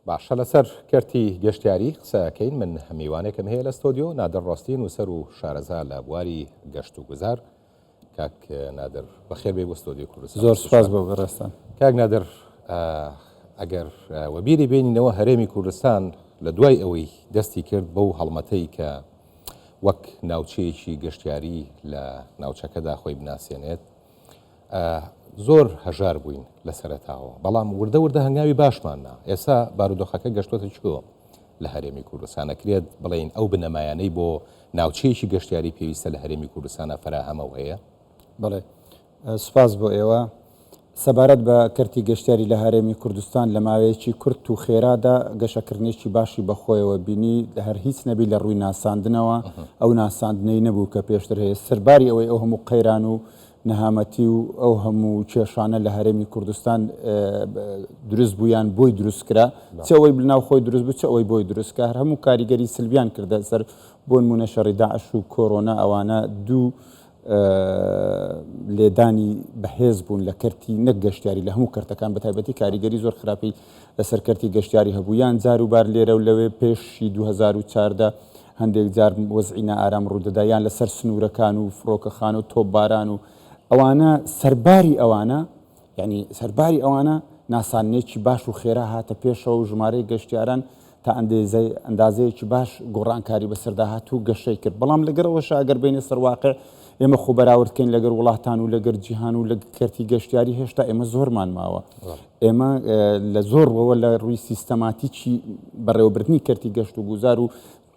باشە لەسەر کەرتی گەشتیاری قسە ئەکەین من میوانێکم هەیە لە ستۆدیۆ نادر ڕاستی نووسەر و شارەزا لە بواری گەشت و گوزار کاک نادر بەخێر بێ بۆ ستۆدیۆ کوردستان زۆر سپاس بۆ بەڕێزتان کاک نادر ئەگەر وەبیری بێنینەوە هەرێمی کوردستان لە دوای ئەوەی دەستی کرد بەو هەڵمەتەی کە وەک ناوچەیەکی گەشتیاری لە ناوچەکەدا خۆی بناسێنێت زۆر هەژار بووین لە سەرەتاوە، بەڵام وردە وردە هەنگاوی باشمان نا. ئێستا بارودۆخەکە گەشتۆتە کوێ لە هەرێمی کوردستان؟ ئەکرێت بڵێین ئەو بنەمایانەی بۆ ناوچەیەکی گەشتیاری پێویستە لە هەرێمی کوردستانا فەراهەمە و هەیە؟ بەڵێ، سوپاس بۆ ئێوە. سەبارەت بە کەرتی گەشتیاری لە هەرێمی کوردستان لە ماوەیەکی کورت و خێرادا گەشەکردنێکی باشی بەخۆیەوە بینی، هەر هیچ نەبی لە ڕووی ناساندنەوە، ئەو ناساندنەی نەبوو کە پێشتر هەیە، سەرباری ئەوەی ئەو هەموو قەیران و نەهامەتی و ئەو هەموو کێشانە لە هەرێمی کوردستان دروست بوو یان بۆی دروست کرا، چ ئەوەی لەناو خۆی دروست بوو چ ئەوەی بۆی دروست کرا، هەر هەموو کاریگەری سلبیان کردە سەر، بۆ نموونە شەڕی داعش و کۆرۆنا ئەوانە دوو لێدانی بەهێز بوون لە کەرتی نەک گەشتیاری لە هەموو کەرتەکان بە تایبەتی کاریگەری زۆر خراپی لەسەر کەرتی گەشتیاری هەبوو یان جار و بار لێرە و لەوێ پێشی 2014 هەندێک جار وەزعی نائارام ڕوودەدا یان لەسەر سنوورەکان و فڕۆکەخانە و تۆپباران و ئەوانە سەرباری ئەوانە یعنی سەرباری ئەوانە ناساندنێکی باش و خێرا هاتە پێشەوە و ژمارەی گەشتیاران تا ئەندازەیەکی باش گۆڕانکاری بەسەردا هات و گەشەی کرد بەڵام لەگەر ئەوەشا ئەگەر بینە سەر واقع ئێمە خۆ بەراوردکەین لەگەر وڵاتان و لەگەر جیهان و لە کەرتی گەشتیاری هێشتا ئێمە زۆرمان ماوە ئێمە لە زۆر ڕووەوە لە ڕووی سیستەماتیکی بەڕێوەبردنی کەرتی گەشت و گوزار و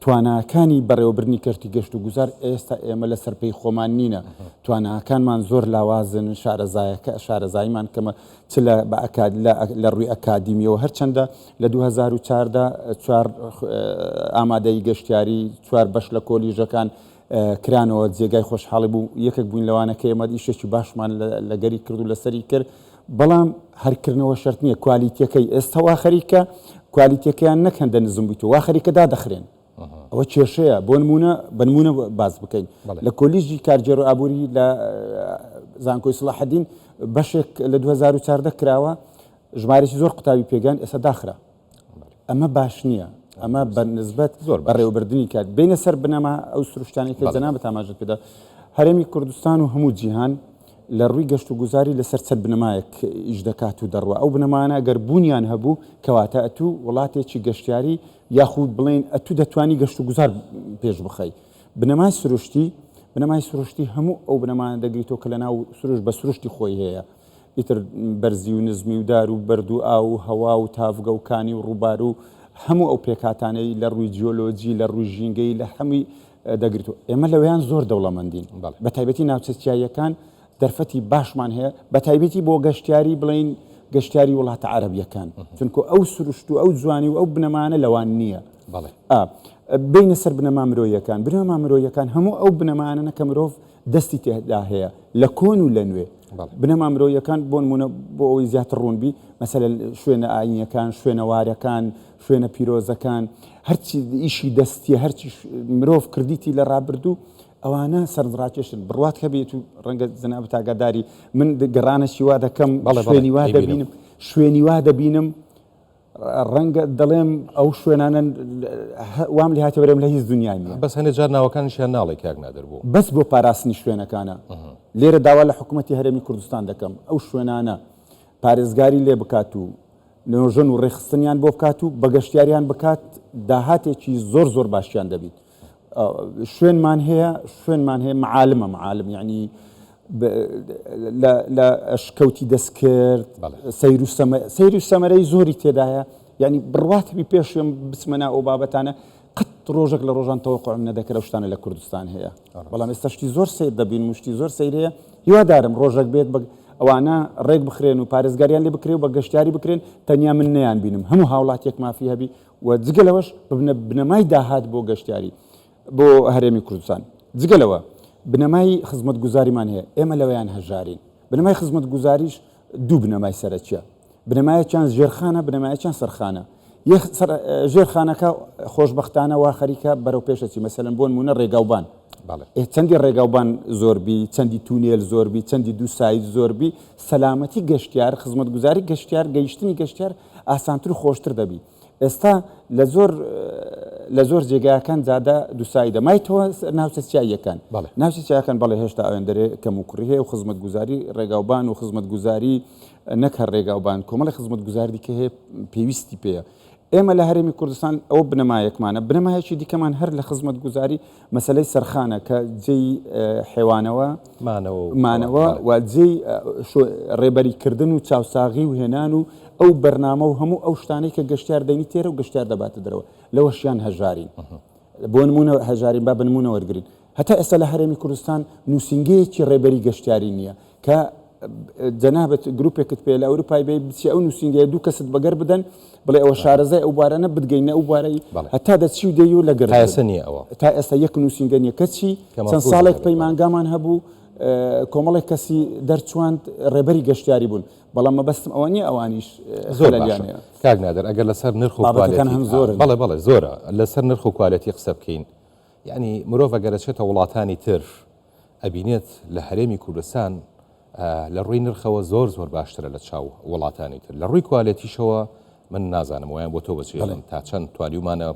تواناکانی بەڕێوەبردنی کەرتی گەشت و گوزار ئێستا ئێمە لەسەر پێی خۆمان نینە تواناکانمان زۆر لاوازن شارەزایەکە شارەزاییمان کەمە چ لە بە ئەکاد لە ڕووی ئەکادیمیەوە هەرچەندە لە 2014 چوار ئامادەی گەشتیاری چوار بەش لە کۆلیژەکان کرانەوە جێگای خۆشحاڵی بوو یەکێک بووین لەوانە کە ئێمە ئیشێکی باشمان لەگەری کرد و لەسەری کرد بەڵام هەرکردنەوە شەرت نییە کوالیتیەکەی ئێستا وا خەریکە کوالیتیەکەیان نەک هەندە نزم بوویتەوە وا خەریکە دادەخرێن ئەوە کێشەیە بۆ نمونە بە نمونە باس بکەین لە کۆلیژی کارگێڕ و ئابووری لە زانکۆی سڵاحەدین بەشێک لە 2014 کراوە ژمارێکی زۆر قوتابی پێگەن ئێستا داخرا ئەمە باش نییە ئەمە بە نسبەت زۆر بەڕێوەبردنی کات بینە سەر بنەما ئەو سروشتانی کە جەنابت ئاماژەت پێدا هەرێمی کوردستان و هەموو جیهان لە ڕووی گەشت و گوزاری لەسەر چەند بنەمایەک ئیش دەکات و دەڕوا ئەو بنەمانە گەر بوونیان هەبوو کەواتە ئەتوو وڵاتێکی گەشتیاری یاخود بڵێن ئەتوو دەتوانی گەشت و گوزار پێش بخەی بنەمای سروشتی بنەمای سروشتی هەموو ئەو بنەمانە دەگریتەوە کە لە ناو سروش بە سروشتی خۆی هەیە ئیتر بەرزی و نزمی و دار و بەرد و ئاو و هەوا و تاڤگە و کانی و ڕووبار و هەموو ئەو پێکهاتانەی لە ڕووی جیۆلۆجی لە ڕووی ژینگەیی لە هەمووی دەگرێتەوە. ئێمە لەوێیان زۆر دەوڵەمەندین. بە تایبەتی ناوچە چیاییەکان دەرفەتی باشمان هەیە، بە تایبەتی بۆ گەشتیاری بڵێین گەشتیاری وڵاتە عەرەبییەکان، چونکو ئەو سروشت و ئەو جوانی و ئەو بنەمانە لەوان نییە. بێینە سەر بنەما مرۆییەکان، بنەما مرۆییەکان هەموو ئەو بنەمانەنە کە مرۆڤ دەستی تێدا هەیە لە کۆن و لە نوێ. بنەما مرۆییەکان بۆ نموونە بۆ ئەوەی زیاتر ڕوون بی مەسەلەن شوێنە ئایینیەکان، شوێنەوارەکان، شوێنە پیرۆزەکان، هەرچی ئیشی دەستیە هەرچی مرۆڤ کردیتی لە ڕابردوو ئەوانە سەرنجڕاکێشن بڕوات هەبێت و ڕەنگە جەنابت ئاگاداری من گەڕانەکی وا دەکەم شوێنی وا دەبینم شوێنی وا دەبینم ڕەنگە دەڵێم ئەو شوێنانە وام لێ هاتێ بەرێم لە هیچ دنیای نییە. بەس هەنێ جار ناوەکانیشیان ناڵێی کاک نادر بۆ؟ بەس بۆ پاراستنی شوێنەکانە. لێرە داوا لە حکومەتی هەرێمی کوردستان دەکەم ئەو شوێنانە پارێزگاری لێ بکات و نۆژەن و ڕێکخستنیان بۆ بکات و بە گەشتیاریان بکات داهاتێکی زۆر زۆر باشیان دەبیت. شوێنمان هەیە شوێنمان هەیە معالمە معالم یعنی لە ئەشکەوتی دەستکرد سەیر و سەمەرەی زۆری تێدایە یعنی بڕواتبی پێشێم بچمە ناو ئەو بابەتانە قەت ڕۆژێک لە ڕۆژان تەوەقعم نەدەکرد ئەو شتانە لە کوردستان هەیە بەڵام ئێستا شتی زۆر سیر دەبین مشتی زۆر سیر هەیە هیوادارم ڕۆژێک بێت بە ئەوانە ڕێک بخرێن و پارێزگاریان لێ بکرێ و بە گەشتیاری بکرێن تەنیا من نەیان بینم هەموو هاوڵاتیەک مافی هەبی و جگە لەوەش ببنە بنەمای داهات بۆ گەشتیاری بۆ هەرێمی کوردستان. جگە لەوە بنەمای خزمەتگوزاریمان هەیە، ئێمە لەوەیان هەژارین. بنەمای خزمەتگوزاریش دوو بنەمای سەرەکیە، بنەمایەکیان ژێرخانە، بنەمایەکیان سەرخانە. ژێرخانەکە خۆشبەختانە وا خەریکە بەرەو پێشەچی، مەسەلەن بۆ نموونە ڕێگاوبان، چەندی ڕێگاوبان زۆر بی، چەندی تونێل زۆر بی، چەندی دوو ساید زۆر بی، سەلامەتی گەشتیار، خزمەتگوزاری گەشتیار، گەیشتنی گەشتیار ئاسانتر و خۆشتر دەبی. ئێستا لە زۆر لە زۆر جێگاکان جادە دووسایدە مایتەوە ناوچە چیاییەکان ناوچە چیاکان بەڵێ هێشتا ئەوێندەرێ کەم و کوڕی هەیە و خزمەتگوزاری ڕێگاوبان و خزمەتگوزاری نەک هەر ڕێگاوبان کۆمەڵی خزمەتگوزاری دیکە هەیە پێویستی پێیە. ئێمە لە هەرێمی کوردستان ئەوە بنەمایەکمانە، بنەمایەکی دیکەمان هەر لە خزمەتگوزاری مەسەلەی سەرخانە کە جێی حێوانەوە، مانەوە و جێی ڕێبەریکردن و چاوساغی و هێنان و ئەو بەرنامە و هەموو ئەو شتانەی کە گەشتیار دەینی تێرە و گەشتیار دەباتە دەرەوە لەوەشیان هەژارین. بۆ نموونە هەژارین با بە نموونە وەرگرین هەتا ئێستا لە هەرێمی کوردستان نووسینگەیەکی ڕێبەری گەشتیاری نییە کە جەنابت گروپێکت پێ لە ئەوروپای بێ بچی ئەو نووسینگەیە دوو کەست بەگەر بدەن بڵێ ئەوە شارەزای ئەو بوارانە بتگەینە ئەو بوارەی هەتا دەچی و دێی و لە گەر تا ئێستا نییە ئەوە تا ئێستا یەک نووسینگە نییە کەچی چەند ساڵێک پەیمانگامان هەبوو کۆمەڵێک کەسی دەرچواند ڕێبەری گەشتیاری بوون بەڵام مەبەستم ئەوە نییە ئەوانیش زۆر باشە کاک نادر ئەگەر لەسەر نرخ و بابەتەکان هەم زۆرن بەڵێ بەڵێ زۆرە لەسەر نرخ و کوالێتی قسە بکەین یعنی مرۆڤ ئەگەر ئەچێتە وڵاتانی تر ئەبینێت لە هەرێمی کوردستان لە ڕووی نرخەوە زۆر زۆر باشترە لە چاو وڵاتانی تر لە ڕووی کوالێتیشەوە من نازانم وایان بۆ تۆ بەچێ تا چەند توانیومانە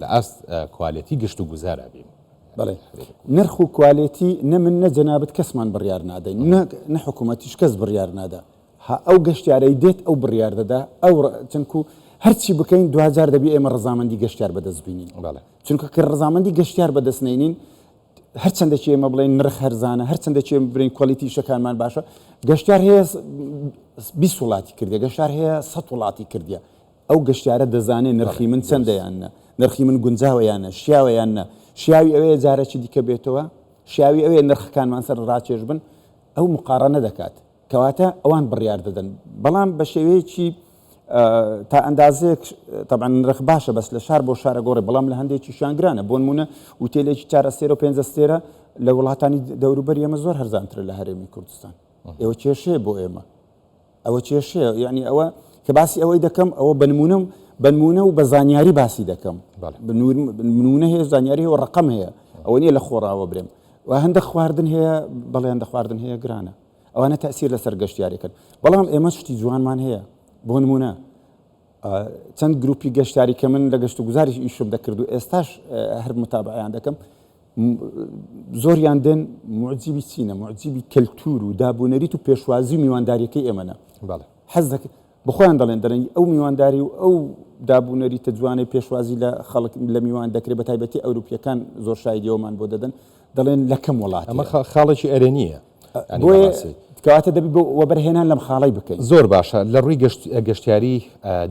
لە ئاست کوالێتی گشت و گوزارا بین. بەڵێ نرخ و کوالێتی نە من نە جەنابت کەسمان بڕیار نادەین نە نە حکوومەتیش کەس بڕیار نادا ها ئەو گەشتیارەی دێت ئەو بڕیار دەدا ئەو چونکو هەرچی بکەین دواجار دەبی ئێمە ڕەزامەندی گەشتیار بەدەست بینین چونکە کە ڕەزامەندی گەشتیار بەدەست نینین هەرچەندێکی ئێمە بڵێن نرخ هەرزانە هەرچەندێکی ئێمە برین quality شەکانمان باشە گەشتیار هەیە 20 وڵاتی کردە گەشتار هەیە 100 وڵاتی کردیە ئەو گەشتیارە دەزانێ نرخی من چەندە یان نە نرخی من گونجاوە یان نە شیاوە یان نە شیاوی ئەوەیە جارێکی دیکە بێتەوە شیاوی ئەوەیە نرخەکانمان سەر ڕاکێش بن ئەو مقاڕەنە دەکات کەواتە ئەوان بڕیار دەدەن بەڵام بە شێوەیەکی تا ئەندازەیەک تەبعەن نرخ باشە بەس لە شار بۆ شارە گۆڕێ بەڵام لە هەندێکیشیان گرانە بۆ نمونە وتێلێکی چارەستێرە و پێنجەستێرە لە وڵاتانی دەوروبەری ئێمە زۆر هەرزانترە لە هەرێمی کوردستان ئێوە کێشەیە بۆ ئێمە ئەوە کێشەیە یعنی ئەوە کە باسی ئەوەی دەکەم ئەوە بنمونم بنمونە و بە زانیاری باسی دەکەم بنمونە هەیە زانیاری هەیە و ڕقم هەیە ئەوە نییە لە خۆڕاوە برێم و هەندە خواردن هەیە بەڵێ هەندە خواردن هەیە گرانە ئەوانە تەسیر لەسەر گەشتیارەکەن بەڵام ئێمە شتی جوانمان هەیە بۆ نمونە چەند گروپی گەشتاری کە من لە گەشت و گوزاریش ئیشم دەکرد و ئێستاش هەر متابعیان دەکەم زۆریان دێن معجیبی چینە معجیبی کەلتور و دابونەریت و پێشوازی و میوانداریەکەی ئێمەە حەز دەکەن بەخۆیان دەڵێن دەڵێن ئەو میوانداری و ئەو دابونەریتە جوانەی پێشوازی لە خەڵک لە میوان دەکرێت بە تایبەتی ئەوروپیەکان زۆر شایدیەوەمان بۆ دەدەن دەڵێن لە کەم وڵات ئەمە خاڵێکی ئەرێنیە کەواتە دەبی بۆ وەبەرهێنان لەم خاڵی بکەین زۆر باشە لە ڕووی گەشتیاری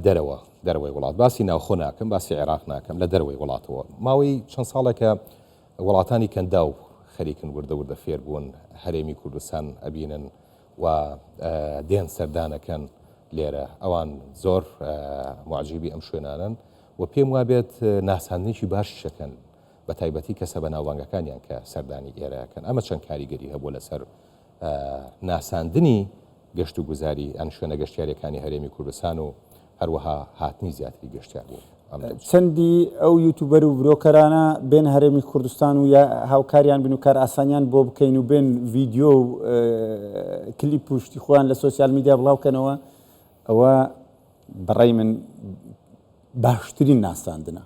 دەرەوە دەرەوەی وڵات باسی ناوخۆ ناکەم باسی عێراق ناکەم لە دەرەوەی وڵاتەوە ماوەی چەند ساڵێکە وڵاتانی کەنداو خەریکن وردە وردە فێربوون هەرێمی کوردستان ئەبینن و دێن سەردانەکەن لێرە ئەوان زۆر موعجیبی ئەم شوێنانەن و پێم وابێت ناساندنێکی باشیشەکەن بە تایبەتی کەسە بەناوبانگەکانیان کە سەردانی ئێرەکەن ئەمە چەند کاریگەری هەبووە لەسەر ناساندنی گەشت و گوزاری ئەن شوێنە گەشتیاریەکانی هەرێمی کوردستان و هەروەها هاتنی زیاتری گەشتیار بۆ ئەم ناوچە. چەندی ئەو یوتوبەر و برۆکەرانە بێن هەرێمی کوردستان و یا هاوکاریان بن و کارئاسانیان بۆ بکەین و بێن ڤیدیۆ و کلیپ و شتی خۆیان لە social media بڵاو کەنەوە ئەوە بەڕای من باشترین ناساندنە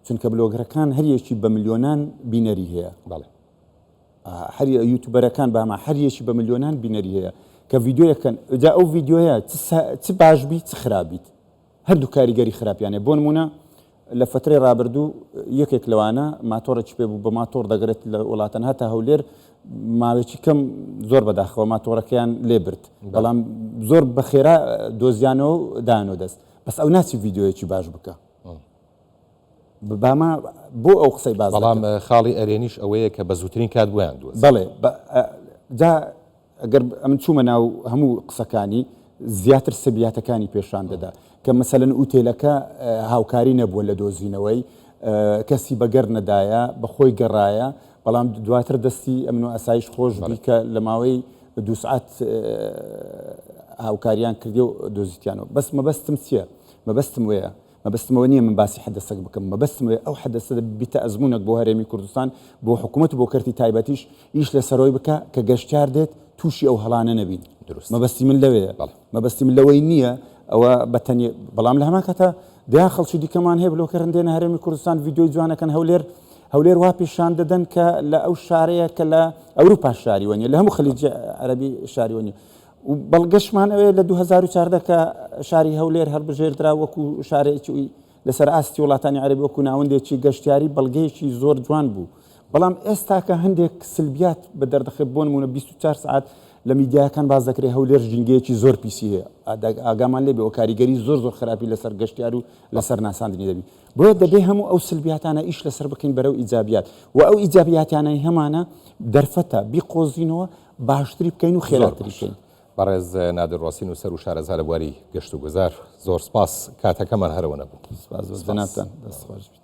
چونکە بلۆگەرەکان هەریەکی بە ملیۆنان بینەری هەیە بەڵێ هەر یوتوبەرەکان باما هەر یەکی بە ملیۆنان بینەری هەیە کە ڤیدیۆیەکەن جا ئەو ڤیدیۆیە چ باش بیت چ خراپ بیت هەردوو کاریگەری خراپیان هەیە بۆ نمونە لە فترەی ڕابردوو یەکێک لەوانە ماتۆڕێکی پێ بوو بە ماتۆڕ دەگرێت لە وڵاتان هەتا هەولێر ماوێکی کەم زۆر بەداخەوە ماتۆڕەکەیان لێ برد بەڵام زۆر بە خێرا دۆزیانەوە دانەوە دەست بەس ئەو ناچی ڤیدیۆیەکی باش بکە بامە بۆ ئەو قسەی باس بەڵام خاڵی ئەرێنیش ئەوەیە کە بە زووترین کات بۆیان دۆزی. بەڵێ جا ئەگەر ئەمن چوومە ناو هەموو قسەکانی زیاتر سەبیاتەکانی پێشان دەدا کە مەسەلەن ئوتێلەکە هاوکاری نەبووە لە دۆزینەوەی کەسی بەگەر نەدایە بەخۆی گەڕایە بەڵام دواتر دەستی ئەمن و ئاسایش خۆش بی کە لە ماوەی دوو سعات هاوکاریان کردی و دۆزیتیانەوە بەس مەبەستم چییە مەبەستم وەیە مەبەستم ئەوە نییە من باسی حەدەسەک بکەم، مەبەستم ئەوەیە ئەو حەدەسە بیتە ئەزموونێک بۆ هەرێمی کوردستان، بۆ حکوومەت و بۆ کەرتی تایبەتیش ئیش لەسەرەوەی بکا کە گەشتیار دێت تووشی ئەو هەڵانە نەبین. دروست. مەبەستی من لەوەیە. بەڵێ. مەبەستی من لەوەی نییە. ئەوە بە تەنێ بەڵام لە هەمان کاتا دەیان خەڵکی دیکەمان هەیە بلۆکەرن دێنە هەرێمی کوردستان ڤیدیۆی جوانەکەن هەولێر هەولێر وا پیشان دەدەن کە لە ئەو شارەیە کە لە ئەوروپا شاری وەنیە لە هەموو خلیج عەرەبی شاری وەنیە و بەڵگەشمان ئەوەیە لە 2014 کە شاری هەولێر هەڵبژێردرا وەکو شارێکی لەسەر ئاستی وڵاتانی عەرەبی وەکو ناوەندێکی گەشتیاری بەڵگەیەکی زۆر جوان بوو بەڵام ئێستاکە هەندێک سلبیات بە دەردەخێت بۆ نمونە 24 سعات لە میدیاکان باس دەکرێت هەولێر ژینگەیەکی زۆر پیسی هەیە ئاگامان لێ بێ و کاریگەری زۆر زۆر خراپی لەسەر گەشتیار و لەسەر ناساندنی دەبی بۆیە دەبێ هەموو ئەو سلبیاتانە ئیش لەسەر بکەین بەرەو ئیجابیات و ئەو ئیجابیاتیانەی هەمانە دەرفەتە بیقۆزینەوە باشتری بکەین و خێراتری بکەین. بەڕێز نادر ڕۆسی نووسەر و شارەزا لە بواری گەشت و گوزار زۆر سپاس کاتەکەمان هەرەوە نەبوو. سپاس بۆ جەنابتان دەست خۆش بیت.